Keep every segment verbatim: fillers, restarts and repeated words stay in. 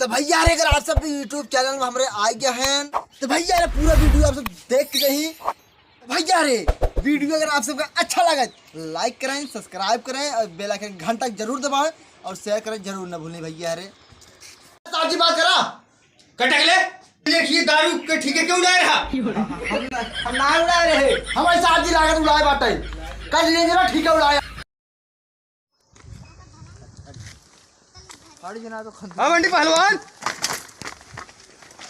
तो भैया रे, अगर आप सब भी YouTube channel में हमरे आ गया हैं, तो भैया रे, पूरा video आप सब देख के ही। तो भैया रे, video अगर आप सबका अच्छा लगे, like करें, subscribe करें और bell icon घंटा जरूर दबाएं और share करें जरूर ना भूलें भैया रे। साहब जी बात करा। कटक ले। देखिए, दारू के ठीके क्यों उड़ा रहा? हम, हम ना उड़ा रहे। हमारे साहब जी लागत उड़ाए बाटे। कल ले जरा ठीके उड़ाया। हाँ, बंटी पहलवान।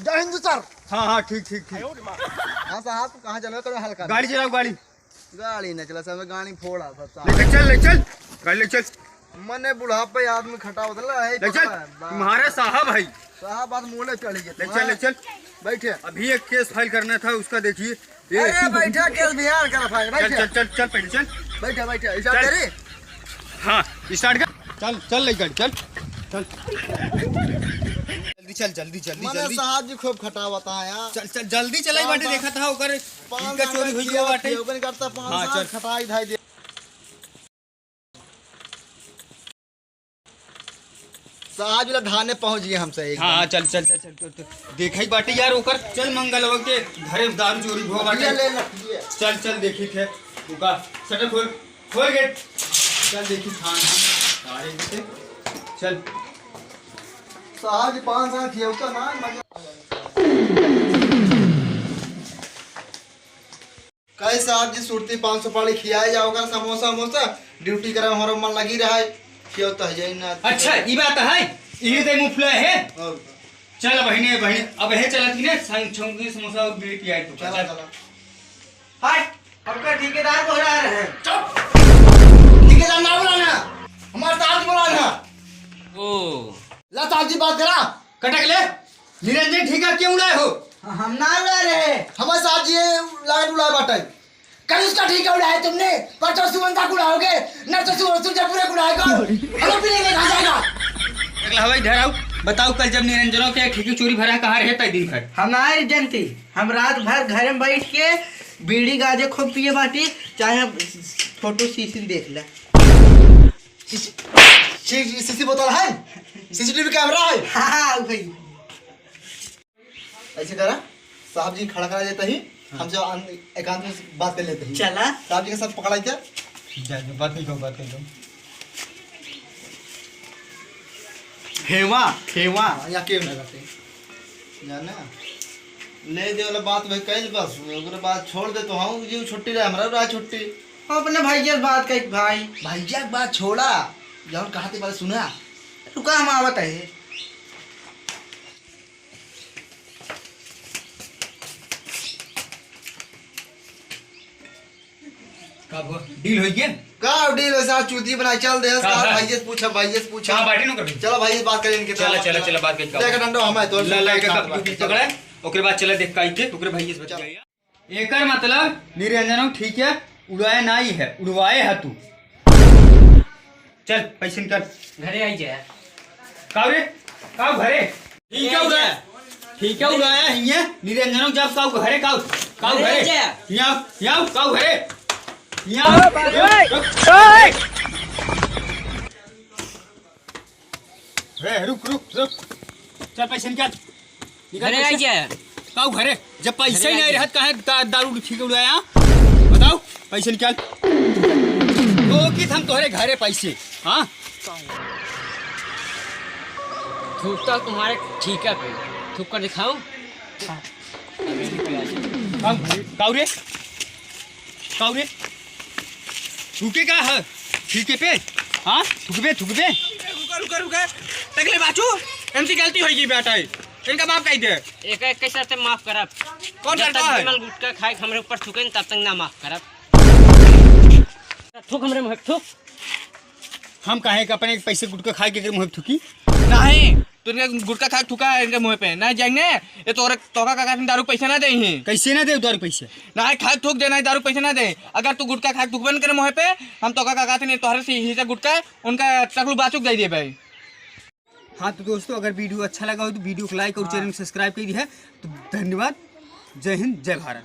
जय हिंद सर। हाँ, हाँ, ठीक, ठीक, ठीक। हाँ साहब, कहाँ चलो? करो हल्का। गाड़ी चलाओ, गाड़ी। गाड़ी न चला, सब गाड़ी फोड़ा, सब साहब। ले चल, ले चल, गाड़ी ले चल। मने बुढ़ापे आदमी खटा होता है, ले चल, पकड़ा है, बा-, तुम्हारे साहब है। साहब बात मोले चढ़ गए। ले चल, ले चल। बैठे। अभी एक case file करना था, उसका देखिए। ये अरे बैठा, case बिहार का file, चल, बैठे। चल, चल, चल, पहले चल। बैठे, बैठे, ऐसा चल। करे। हाँ, start कर। चल, चल, ले गाड़ी, चल, चल। जल्दी चल, जल्दी, जल्दी, मने जल्दी। साहब जी खूब खटावत है यार। चल, चल, जल्दी चला, ई बाटे देखत है, ओकर पाँच इनका साल चोरी में हुई किया, बाटे। किया, ओकर करता पाँच हाँ, साल चल। खटाई धाई दे। साहब जी ला धाने पहुँच गए हमसे एकदम। हाँ, चल, चल, चल, चल, चल, चल। देखा ही बाटे यार, ओकर चल मंगलवा के घरे दारू चोरी हुआ बाटे। ये ले ला, ये। चल, चल, देखी थे। ओका शटर खोल। खोल गेट। चल देखी थान, थान। अरे, चल। साहब जी, पाँच साल खियाऊ तो ना, मजा। कहे साहब जी, सुरती पाँच सौ पाली खियाए जाओ कर समोसा वमोसा, ड्यूटी करे हमारा मन लगी रहा है, खियाऊ तो है ही ना। अच्छा, ई बात है, ई दे मुफला है। और चल बहिने, बहिने, अब हे चलत ही ने, संग छौंगी समोसा और बीड़ी पियाए तू। चला, चल। चला। हट, हमका ठेकेदार बोला रहे। चुप! ठेकेदार ना बोलाना, हमारे साहब जी बोलाना। ओ। ला साहब जी बात करा। कटक ले, निरंजन ठीका क्यों उड़ाए हो? हम ना उड़ा रहे। हमारे साहब जी ये लाइट उड़ाए बाटे। कल उसका ठीका उड़ाया तुमने, परसों सुमन का उड़ाओगे, नरसों सुमन, सुरजपुरे को उड़ाएगा। हमें भी लेके कहाँ जाएगा? अगला हवाई धराऊ, बताओ कल जब निरंजनों के ठीके चोरी भरा कहाँ रहे तय दिन भर? हमारी जनती। हम रात भर घर में बैठ के बीड़ी गांजे खूब पिए बाटी, चाहे हम फोटो सीसी देख ले। सीसी, सी-, सीसी बोतल है? सीसीटीवी कैमरा है? हाँ, हाँ, वही। ऐसे करा, साहब जी खड़ा करा देता ही, हाँ। हम जो अन-, एकांत में बात कर लेते ही। चला। साहब जी के साथ पकड़ा क्या? जा, जा, बात नहीं करो, बात नहीं करो। हेवा, हेवा। हाँ, या केव ना करते। जाने? ले दे वाला बात भाई कइल बस, ओकरे बाद छोड़ दे तो हम जी छुट्टी रहे, हमरा रहा छुट्टी। हम अपने भैया से बात कही भाई। भैया के बात छोड़ा, जौन कहते पहले सुना। रुका, हम आवत है। का भो, डील होई गया? का डील है साहब, चूती बना चल दे, का साहब है? भाई से पूछा, भाई से पूछा। का बाटी नु कर? चलो भाई से बात करें इनके चला, साथ। चला, चला, बात कर। चला, का डंडा हमारे तो ला, ला, चला, का बात कर। पकड़ा, ओकरे बाद चला देख काई के, ओकरे भाई से बतियाई। एकर मतलब निरंजनो ठीक है, उड़ाए नाई है, उड़वाए है तू। चल, पैसे निकाल। घरे आई जाए। काऊ रे? काऊ घरे? ठीक है, उड़ाया। ठीक है, उड़ाया, हियाँ। निरंजनो जब काऊ घरे, काऊ, काऊ घरे घरे। आजा। हियाँ, हियाँ, काऊ घरे। हियाँ। ओए, ओए। रे, रुक, रुक, रुक। चल, पैसे निकाल। निकाल घरे पैसे। आई जाए। काऊ घरे? जब पैसे घरे ही नहीं आई रहत, काहे दा-, दारू ठीक उड़ाया? बताओ, पैसे निकाल। तो कि हम तोहरे घरे पैसे, हाँ? थूकता तुम्हारे ठीका पे, थूक कर दिखाऊं? काऊ, काऊ रे? काऊ रे? थूके का है? ठीके पे? हाँ? थूकबे, थूकबे? रुका, रुका, रुका। तकले बाचू, इनसे गलती होई गई बेटा। इनका माफ कही दे। एक, एक कैसे ते माफ करब? कौन जब करता तक है? विमल गुटखा खाए के हमरे ऊपर थूके न, तब तक ना माफ करब। थूक हमरे मुँह पे, थूक। हम काहे के अपने पैसे गुटखा खाए के मुँह पे थूकी? नहीं, तू इनका गुटखा खाए के थूका है इनके मुँह पे। नहीं जाएंगे, ये तोरे, तोका काका से दारू पैसे ना दे ही। कैसे ना दे दारू पैसे? नहीं, खाए थूक दे, नहीं दारू पैसे ना दे। अगर तू गुटखा खाए के थूकबे न करे मुँह पे, हम तोका काका से नहीं, तोहरे से ही से गुटखा उनका टकलू बाचू के दे देबे। हाँ, तो दोस्तों, अगर video अच्छा लगा हो तो video को like और हाँ। Channel को subscribe कर दिया है। तो धन्यवाद, जय हिंद, जय भारत।